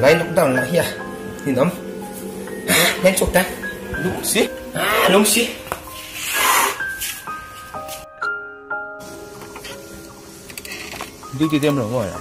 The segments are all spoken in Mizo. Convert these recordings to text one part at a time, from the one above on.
Lai lockdown lah hi a ninawm. Leng chhuak ta. Lung si. Lung si. Duty te am lo maw ya?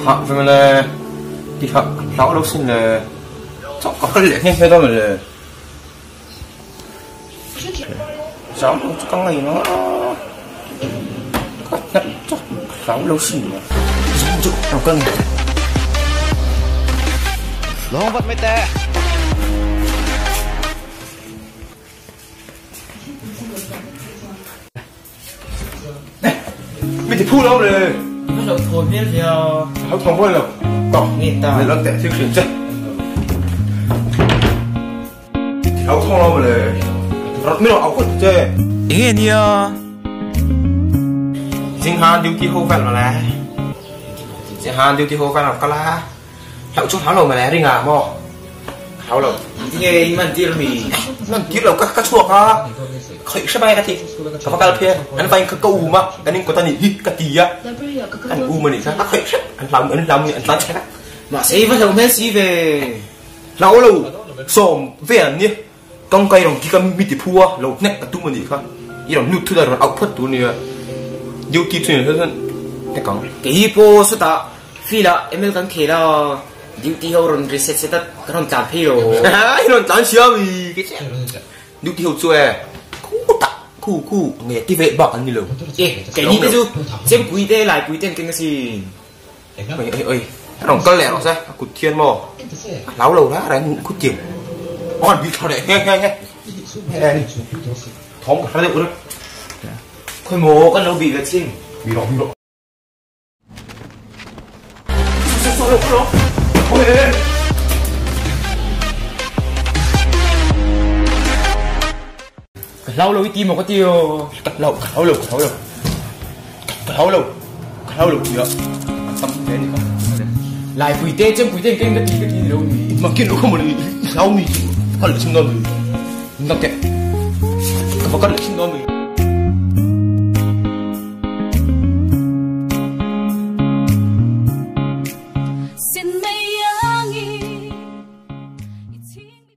Hah ve mawle, ti hah ka hlau lo sin le, chauh ka kal leh nghe nghe dawn mawle. Zau ho chu ka ngaih a, ka hnaih chauh ka hlau lo sin le. Zau chu lo kal ngei. Lawng vat mai teh. Mi ti phu lo le. I va hlauh thawn hmel ve a. Hlauh thawn pawh ni lo. Tawh. Nge ta. Leh lawk teh thil hrim che. Hlauh thawn lo le. Rat mi lo au khut che. Enge nia? Zing han duty ho vel ma le. Zing han duty ho vel ma kala. Hlauh chu hlau lo ma le ringa maw. Hlau lo. Tinge in man tir mi? Man tir lo ka ka chhuak a. Khawih hre mai ka ti. Ka va kal phei a. An vain kha ka um a. Kan in kawt a nih hi ka ti a. An um a nih kha. Ka khawih hrep. An hlau an hlau mi an tlan chhe vek. Mahse i va hlauh hmel si ve. Hlau lo. Sawm ve an nia. Tawngkai rawn kik a mi ti phu a. Lo hnek ka tum a nih kha. I rawn lut thut a rawn auh phawt tur a nia. Duty chu ni hian hnek ang. Kei pawh sawtah Field ah ML kan khel a, duty ho rawn ri set set a, ka rawn tlan phei lo. I rawn tlan sia mi ke che. Duty ho chu e khu tak khu khu nge ti ve bak an ni lo. E keini te chu chempui te laipui te an keng asin. Oi oi oi a rawn kal leh rawh se a kut thian maw a hlau lo la reng khu tiang a rawn bih tha leh nghe nghe nghe thawm ka hre deuh reuh. Khawi maw kan lo bih ve chin. Bih rawh bih rawh. Ka hlau lo i ti maw ka ti aw. Ka hlau, ka hlau lo, ka hlau lo. Ka hlau lo, ka hlau lo tia. A tam hle ni kha. Laipui te, chempui te engtin ka ti ka ti ni lo ni. Ma kin lo kha maw i hlau mi chu ka kal leh chhin dawn mi. Nang teh. Ka va kal leh chhin dawn mi.